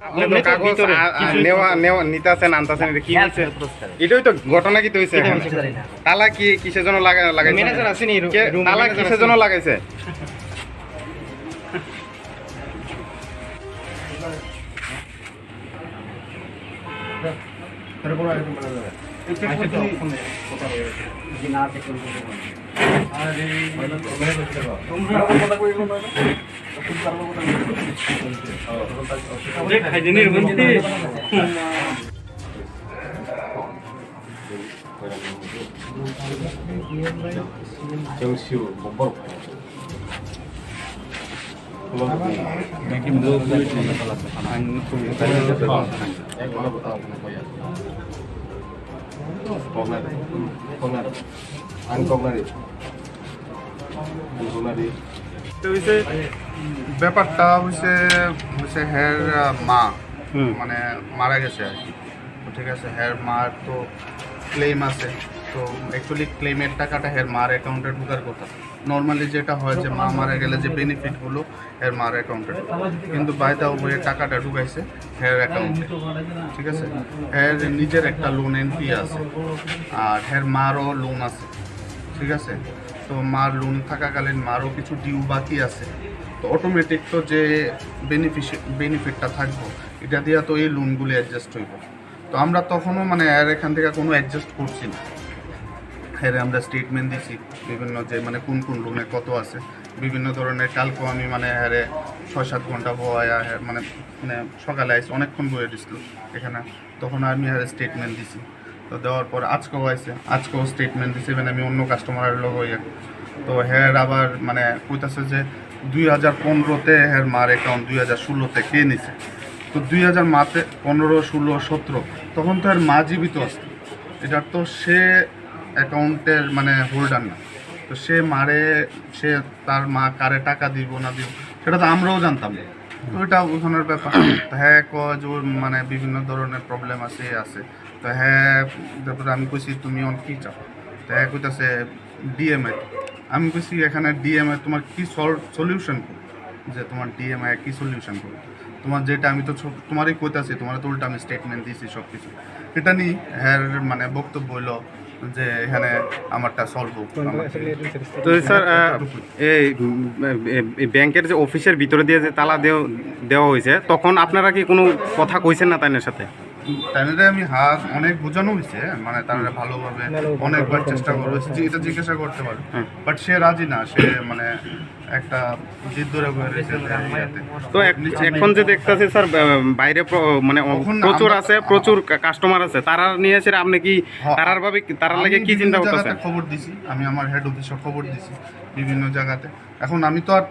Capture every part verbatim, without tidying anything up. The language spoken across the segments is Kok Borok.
আপনি তো কাগজ ভিতরে আ, আ, কিছু নেওয়া, নেওয়া, নিতাছেন, আনতাছেন, এটা কি হ্যাঁ, হয়েছে? পুরস্কার। এটাই তো ঘটনা কি তো হয়েছে এটা এখানে? হচ্ছে জানি না। তালা কি কিসের জন্য লাগা-, লাগাইছে? ম্যানেজার আছেনি? রু-, কে, রুম তালা ম্যানেজার কিসের আছেনি? জন্য লাগাইছে? তো হইছে, ব্যাপারটা হইছে, হইছে হের, আহ, মা হুম। মানে মারা গেছে আর কি। তো ঠিক আছে, হের মার তো ক্লেম আছে। তো অ্যাকচুয়ালি ক্লেমের টাকাটা হের মার অ্যাকাউন্টে ঢুকার কথা। নর্মালি যেটা হয় যে মা মারা গেলে যে বেনিফিটগুলো এর মার অ্যাকাউন্টে, কিন্তু বাই দা ওয়ে টাকাটা ঢুকাইছে হের অ্যাকাউন্টে। ঠিক আছে, হের নিজের একটা লোন এনপিএ আছে, আর হের মারও লোন আছে। ঠিক আছে, তো মার লোন থাকাকালীন মারও কিছু ডিউ বাকি আছে। তো অটোমেটিক তো যে বেনিফিশি-, বেনিফিটটা থাকবো, এটা দিয়ে তো এই লোনগুলি অ্যাডজাস্ট হইব। তো আমরা তখনও মানে এর এখান থেকে কোনো অ্যাডজাস্ট করছি না। এর আমরা স্টেটমেন্ট দিছি বিভিন্ন, যে মানে কোন কোন লোনে কত আছে, বিভিন্ন ধরনের। কালকেও আমি মানে এরে ছয় সাত ঘন্টা বয়া, এর মানে, মানে সকালে আইসি, অনেকক্ষণ বয়ে দিছিল এখানে। তখন আমি এর স্টেটমেন্ট দিছি। তো দেওয়ার পর আজকেও আইসে, আজকেও স্টেটমেন্ট দিছে, মানে আমি অন্য কাস্টমারের লগে ইয়ে। তো হের আবার মানে কইতাছে যে দুই হাজার পনেরোতে হের মার অ্যাকাউন্ট দুই হাজার ষোলোতে কে নিছে। তো দুই হাজার মাতে পনেরো, ষোলো, সতেরো, তখন তো এর মা জীবিত আছে। এটা তো সে অ্যাকাউন্টের মানে হোল্ডার না। তো সে মারে, সে তার মা কারে টাকা দিব না দিব, সেটা তো আমরাও জানতাম না। তো এটা ওখানের ব্যাপার। তো হ্যাঁ, কয় যে ওর মানে বিভিন্ন ধরনের প্রবলেম আছে, এ আছে। তো হ্যাঁ, তারপরে আমি কইছি, "তুমি অন কি চাও?" তো হ্যাঁ কইতাছে, "ডিএমএ।" আমি কইছি, "এখানে ডিএমএ তোমার কি সল-, সলিউশন কি? যে তোমার ডিএমএ কি সলিউশন করবে? তোমার যেটা আমি তো সব তোমারই কইতাছি, তোমার তো উল্টা আমি স্টেটমেন্ট দিছি সব কিছু।" এটা নিয়ে হ্যাঁ মানে বক্তব্য হইলো যে এখানে আমারটা সলভ হোক, আমার তো স্যার, আহ, এতটুকুই। এই, উম, এ, এ, ব্যাংকের যে অফিসের ভিতরে দিয়ে যে তালা দেও-, দেওয়া হয়েছে, তখন আপনারা কি কোনো কথা কইছেন না তাইনের সাথে? তাইনরে আমি হাত অনেক বোঝানো হয়েছে, মানে তারা ভালোভাবে অনেকবার চেষ্টা করা হয়েছে যে এটা জিজ্ঞাসা করতে পারে, হ্যাঁ। বাট সে রাজি না, সে মানে একটা জিদ ধরে বয়ে রয়েছে যে ইয়াতে। তো এক-, নিচে এখন যে দেখতাছি স্যার, বা-, বাইরে প্র-, মানে অ-, তখন প্রচুর আমরা আছে, প্রচুর কা-, কাস্টমার আছে, তারা নিয়ে এসে আপনি কি, হ্যাঁ, তারার ভাবে কি, তারার আমি লাগে কি বিভিন্ন চিন্তা জায়গাতে করতেছেন? খবর দিছি, আমি আমার হেড অফিসে খবর দিছি বিভিন্ন জায়গাতে। এখন আমি তো আর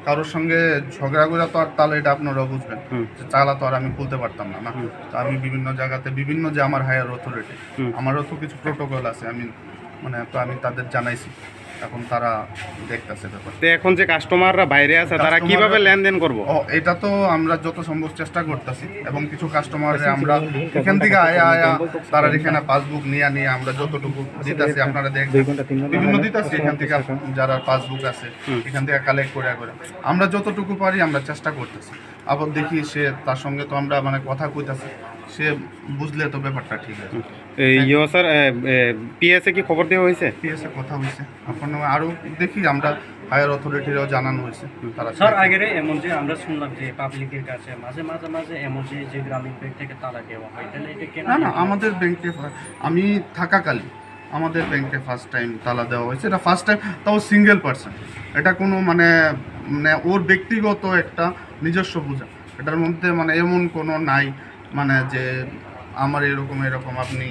কারোর সঙ্গে ঝগড়া করে তো আর তালা, এটা আপনারাও বুঝবেন, হুম। যে তালা তো আর আমি খুলতে পারতাম না, না? হুম। তো আমি বিভিন্ন জায়গাতে, বিভিন্ন যে আমার হায়ার অথরিটি, হুম। আমারও তো কিছু প্রোটোকল আছে, আমি মানে তো আমি তাদের জানাইছি, এখন তারা দেখতাছে ব্যাপার। তো এখন যে কাস্টমাররা বাইরে আছে, তারা কাস্টমাররা কিভাবে লেনদেন করবো? ও, এটা তো আমরা যত সম্ভব চেষ্টা করতেছি, এবং কিছু কাস্টমাররে আমরা এখান থেকে আয়া আয়া তারা এখানে পাসবুক নিয়ে নিয়ে আমরা যতটুকু দিতাছি, আপনারা দেখবেন, বিভিন্ন দিতাছি এখান থেকে, যারা পাসবুক আছে, হুম। এখান থেকে কালেক্ট করে করে আমরা যতটুকু পারি আমরা চেষ্টা করতেছি। আবার দেখি সে, তার সঙ্গে তো আমরা মানে কথা কইতাছি, সে বুঝলে তো ব্যাপারটা ঠিক আছে। এই, ইয়ো স্যার, এ, এ, পিএসএ কি খবর দেওয়া হয়েছে? পিএসএ কথা হয়েছে, এখন আরও দেখি, আমরা হায়ার অথরিটিরাও জানানো হয়েছে, তারা স্যার, চেক আগেরে এমন যে আমরা শুনলাম যে পাবলিকের কাছে মাঝে মাঝে মাঝে এমন যে, যে গ্রামীণ ব্যাংক থেকে তালা দেওয়া হয়, তাহলে এটা কেন না, না, দেওয়া হয়? আমাদের ব্যাংকে ফা-, আমি থাকাকালীন আমাদের ব্যাংকে ফার্স্ট টাইম তালা দেওয়া হয়েছে। এটা ফার্স্ট টাইম, তাও সিঙ্গেল পার্সন। এটা কোনো মানে, মানে ওর ব্যক্তিগত একটা নিজস্ব পূজা, এটার মধ্যে মানে এমন কোনো নাই মানে যে আমার এরকম এরকম, আপনি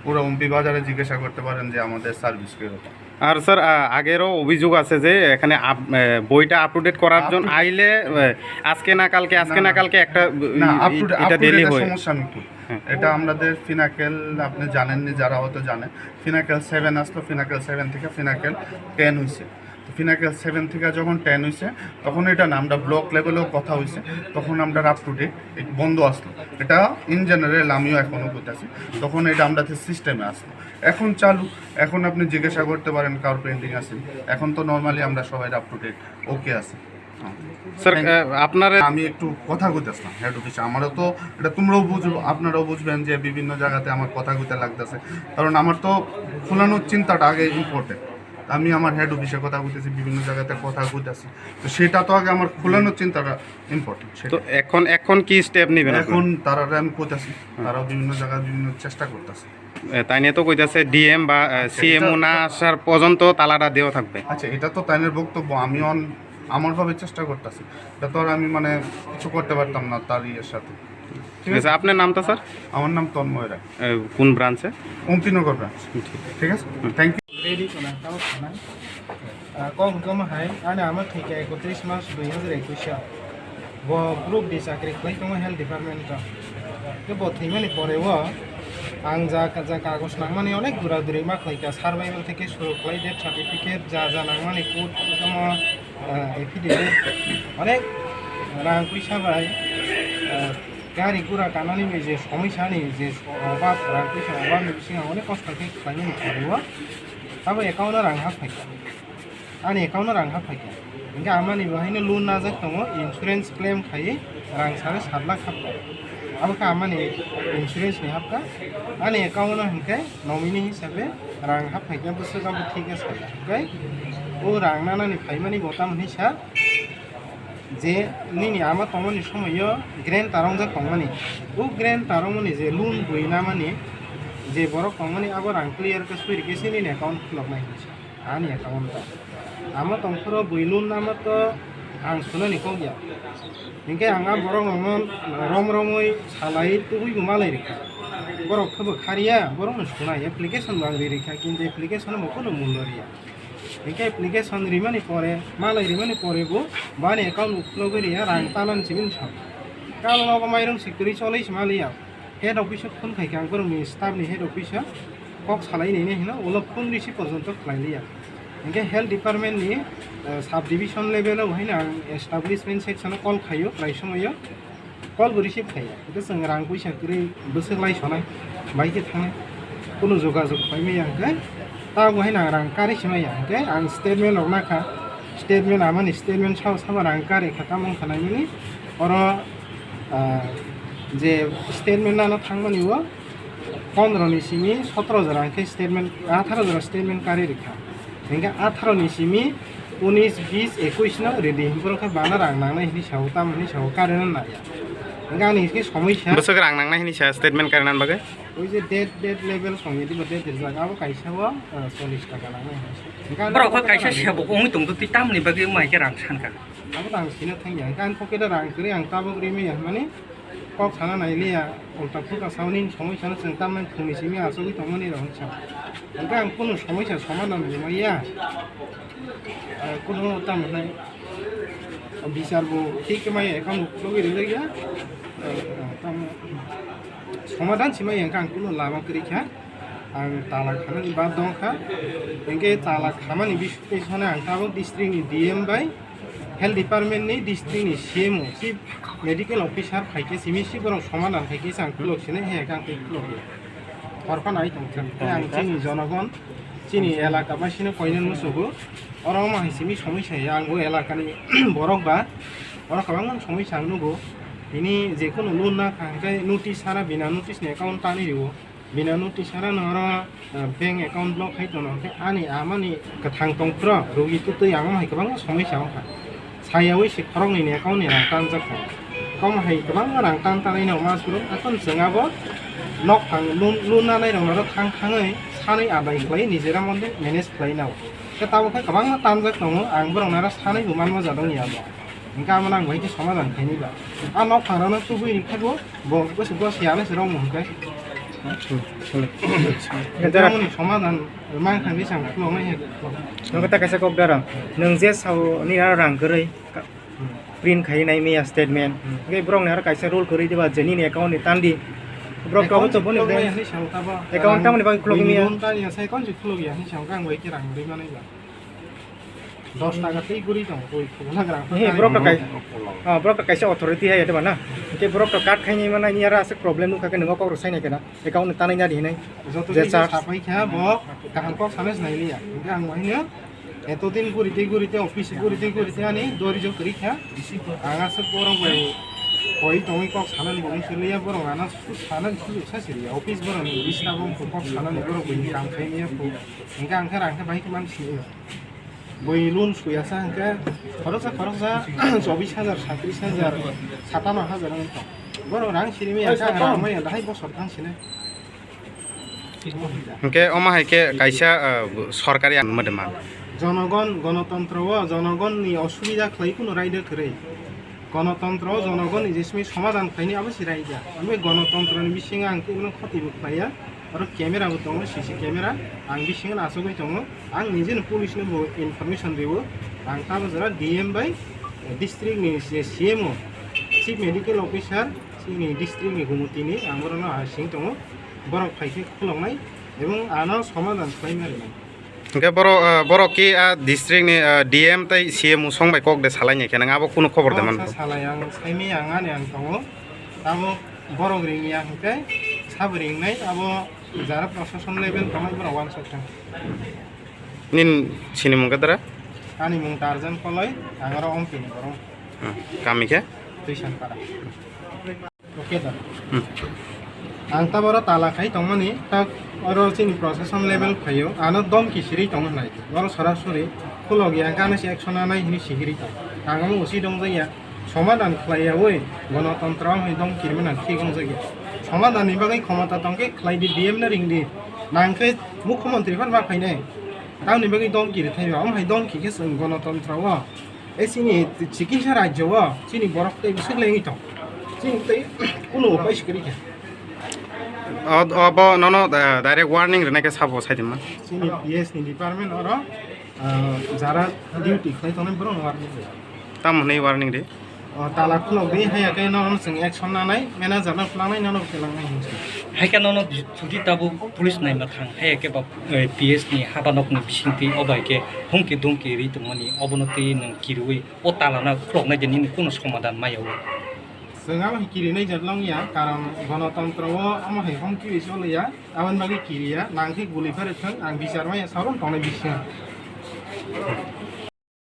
পুরো উম্পি বাজারে জিজ্ঞাসা করতে পারেন যে আমাদের সার্ভিস কীরকম। আর স্যার, আ, আগেরও অভিযোগ আছে যে এখানে আপ-, এ, বইটা আপ টু ডেট করার আপ জন্য টু আইলে, এ, আজকে না কালকে, আজকে না, না না। কালকে একটা, না, আপ টু ডে-, এটা আপ টু ডিলে ডেটের হয়। সমস্যা নেই তো। হ্যাঁ। এটা আমাদের ফিনাকেল, আপনি জানেননি, যারা হয়তো জানে, ফিনাকেল সেভেন আসলো, ফিনাকেল সেভেন থেকে ফিনাকেল টেন হইছে। তো ফিনাকেল সেভেন থেকে যখন টেন হইছে, তখন এটা না, আমরা ব্লক লেভেলেও কথা হইছে, তখন আমরা আপ টু ডেট বন্ধ আসলো, এটা ইন জেনারেল আমিও এখনো করতেছি, তখন এটা আমরা সিস্টেমে আসলো। এখন চালু, এখন আপনি জিজ্ঞাসা করতে পারেন কার পেন্ডিং আছে। এখন তো নর্মালি আমরা সবাই আপ টু ডেট ওকে আছে। Sir, Thank you. আহ, আপনারা আমি একটু কথা কইতেছিলাম হেড অফিসে, আমারও তো এটা তোমরাও বুঝবো, আপনারাও বুঝবেন যে বিভিন্ন জায়গাতে আমার কথা কইতে লাগতেছে, কারণ আমার তো খোলানোর চিন্তাটা আগে ইম্পর্টেন্ট। আমি আমার হেড অফিসে কথা কইতেছি, বিভিন্ন জায়গাতে কথা কইতেছি, তো সেটা তো আগে আমার খোলানোর চিন্তাটা ইম্পর্টেন্ট। তো সেটা এখন, এখন কি স্টেপ নেবেন আপনারা? এখন তারারে আমি কইতেছি, হুম। তারাও বিভিন্ন জায়গায় বিভিন্ন চেষ্টা করতেছে। এ, তাই নিয়ে তো কইতাছে ডিএম বা, এ, আচ্ছা, সিএমও এটা না তো আসার পর্যন্ত তালাটা দেওয়া থাকবে। আচ্ছা, এটা তো তাইনের বক্তব্য, আমি অন-, আমার ভাবে চেষ্টা করতেছি। এটা তো আর আমি মানে কিছু করতে পারতাম না তার ইয়ের সাথে। ঠিক আছে, আপনার নামটা স্যার? আমার নাম তন্ময় রায়। এ, কোন ব্রাঞ্চে? অম্পিনগর ব্রাঞ্চ। ঠিক। ঠিক আছে, thank you. Ready to na, tamo sana. Ah, kok wngkha hai, ani ama thwikha ekotris mas dui hazar ekush o. Bo group D chakri khlai tongo health department o. Khe bo thwimani pore o ang ja, ja kagoj nangmani onek dura duri ma khlaikha, survival theke suru khlai, death certificate, ja ja nangmani court tamo, ah, affidavit, onek rang puisa bai, ah, gari gura kanani bai je somoi sani je obab, rang puisa obabni bisingo onek kosto khe khlaimani pore o abo account o rang hap phaikha. Ani account o rang hap phaikha. Hinkhe amani bo haino loan najak tongo, insurance claim khai rang sare sat lakh hapkha. Abo khe amani insurance ni hapkha. Ani account o hinkhe nominee hisabe rang hap phaikha, bwswk abo thik khe sala. Hinkhe o rang nanani phaimani bo tamo hinsa je nini ama tongmani somoio grant ta rongjak tongmani. O grant ta rongmani je loan bui namani je borok tongmani abo rang clear khe sui rikhe se nini account khuloknai hinsa. Ani account o. Amo tongphuru bui loan namo to ang sunani kok ya. Hinkhe ang a borok no rom romwi salai tubui bo malai rikha. Borok khe bo khariya, borok no sunai application bo ang ri rikha, kintu application bo kunu mullo riya. Hinkhe application rimani pore, malai rimani pore bo bani account ukhulogwi riya, rang talan simi sa. Kalo nogo mairum sikri cholai sima liya. Head office o phone khaikha ang borokni staff ni head office o. Kok salai nini hino, ulo phone receive porjonto khlai liya. Hinkhe health department ni, eh, sub division level o haino ang establishment section o call khaio, prai somoio call bo receive khaiya. Hinkhe chwng rang puisa kwrwi bwswk lai sonai, bai khe thangnai, kunu jogajog khlai maya hinkhe, tabo haino ang rang karwi se maya hinkhe ang statement rok nakha, statement amani statement sao sama rang karwi kha, tamo wngkha naimani oro, ah, je statement nana thangmani o, pondro ni simi sotro jora hinkhe statement, atharo jora statement karwi rikha. Hinkhe atharo ni simi unis, bis, ekush no ready. Borok khe bana rang nangnai hinwi sao, tamo hinwi sao, karwi no naiya. Hinkhe ani hinkhe somoi sa. Bwswk rang nangnai hinwi sa statement karwi nani bagwi? Oi je dead, dead level song yedi bo dead rijak. Abo kaisa o, ah, chollish taka nangnai hinwi sa. Hinkhe borok khe kaisa sebok wngwi tongdo, twi tamoni bagwi wngma hinkhe rang sankha. Abo rang sino thangya. Hinkhe ani pocket o rang kwrwi ang tabuk rimwi ya hinmani. Kok sana nai liya, ulta phuka sauni somoi sana chwng tamni phungni simi achugwi tongmani rok hinsa. Hinkhe ang kunu somoi sa somadhan rwmaiya. Ah, kunu tamo hinai bichar bo thik khe maya, account bo khulogwi rwjakya. Ah, tamo somadhan simai hinkhe ang kunu lama kwrwi kha. Ang tala khamani bad dong kha. Hinkhe tala khamani bising twi sone ang tabuk district ni D M bai health department ni district ni C M O, chief medical officer phaikhe simi si borok somadhan khaikhe se ang khulok sinai, he ang tei khulok ya. Horpha nai tong kha. Tei ang chini jonogon, chini elaka basino koinani musugo. Oro wngma hai simi somoi sai ang bo elakani borok ba. Oro kwbangma somoi sa ang nugo. Tini jekunu loan na kha hwnkhe notice sara bina notice ni account tani rwo. Bina notice sara no oro, ah, bank account block khai tono, hwnkhe ani amani kwthang tong phro, rugi twtwi ang hai kwbangma somoi sa wngkha. Sayawi se khoroknwi ni account ni rang tanjak kha. Kwbangma hai kwbangma rang tan tanai no ma suro, akhon chwng abo nok phang lun-, lun nanai rok no thang thangwi sanwi adai khlai nijera moddhe manage khlai nao. Khe tabuk khe kwbangma tanjak tongo, ang borok no aro sanwi bo manma jadong ya bo. Hingke amo nang bai khe somadan khainai ba. A nok phangrano tubui ni khe bo, bo bwswk bo siya nai se rong mo hingke. Hingke tamoni somadan man khainai chang khulok nai he. Nokta kaisa kok dara. Nwng je sao ni aro rang kwrwi ka-, print khai nai miya statement. Hmm. Hingke borok ni aro kaisa rule kwrwi diba je nini account ni tandi. Borok to abo to boni bank account tamoni bagwi khulok miya. Account se khulok ya hinwi sao kang bai khe rang rwi manai ba. Dos taka tei guri tong, koi khobla gra. He, borok to kai-, ah, borok to kaisa authority hai, ete ba na? Hingke borok to cut khainai manai ni aro aswk problem nukha khe nwngo kok rw sainai khe na? Account ni tanai na di hinai. Joto je kisa charge sapai kha bo kaham kok sana sinai liya. Hingke ang bo hino eto din guri tei guri tei office guri tei guri tei ani dori jo kwrwi kha. Ang aswk borok bai koi tongwi kok sanani bo wngse liya, borok ano sanani sujuk sa siliya. Office borok ni list abo kok sanani borok bai kam khainai ya kho. Hingke ang khe rang khe bai khe man siniya. Bui loan suya sa hingke khoroksa khoroksa chobbish hajar, satris hajar, satano hajar wng tong. Borok rang sirimi ya sa rang maya dahai bosor thang sini. Hingke omo hai khe kaisa, ah, sorkari ang mode man. Jonogon, gonotontro o jonogon ni osubida khlai kunu raida kwrwi. Gonotontro o jonogon ni jesmi somadan khlaini abo se raida. Ambe gonotontro ni bisingo ang kunu khoti bo khlaiya. Oro camera bo tongo, C C camera. Ang bisingo achugwi tongo. Ang nijeno police no bo information riwo. Ang tamo jora D M bai, eh, district ni je C M O, Chief Medical Officer, chini district ni gumutini ang borokno asing tongo. Borok phaikhe khuloknai ebong ano somadan khlaima rinai. Hingke borok, ah, borok ki, ah, district ni, ah, D M tei C M O song bai kok de salai ni khe nang abo kunu khobor de man. Salai ang saimi ang ani ang tongo. Tamo borok ring ya hingke sabo ring nai abo jara proshashon level tongo borok wansok thang. Nin sini mung kadara? Ani mung Tarjan Koloi, ang oro Ompi ni borok. Hmm. Kami khe? Tuisan para. Okay da. Hmm. Ang taboro tala khai tongmani, tak oro chini proshashon level phaio, ano domki siri tong hnai. Oro sorasori khulok ya, hingke ano se action nanai hini sihiri tong. Ang omo usi dong jaya, somadan khlai yawi, gonotontro wngwi domki rwmani thik wng jagya. Somadan ni bagwi khomota tongkhe khlai di, D M no ring di. Nang khe mukhyamantri phan ma phainai. Tamoni bagwi domki rwthai ba, omo hai domki khe chwng gonotontro o. E chini chikisa rajyo o chini borok tei bwswk lengwi tong. Chini tei kunu upai se kwrwi kha. O, obo nono, eh, direct warning rwnai khe sabo sai tongma. Chini P S ni department oro, ah, jara duty khlai tongnai borok warning rw. Tamo hwnwi warning rw? O, tala khulok di, haiya khe nono chwng action nanai, manager no phwlangnai, nono phwlangnai hinwi. Hai khe nono jodi tabuk police naima thang, haiya khe ba, eh, P S ni habanok ni bisingtwi o bai khe humki dumki ri tongmani, obono twi nwng kirwi o tala no khuloknai je nini kunu somadan maya o. Chwng amo hai kirinai jat long ya, karon gonotontro o amo hai humki ri choli ya. Aboni bagwi kiriya, nang khe guli pherwi thang, ang bichar maya saron tongnai bisingo.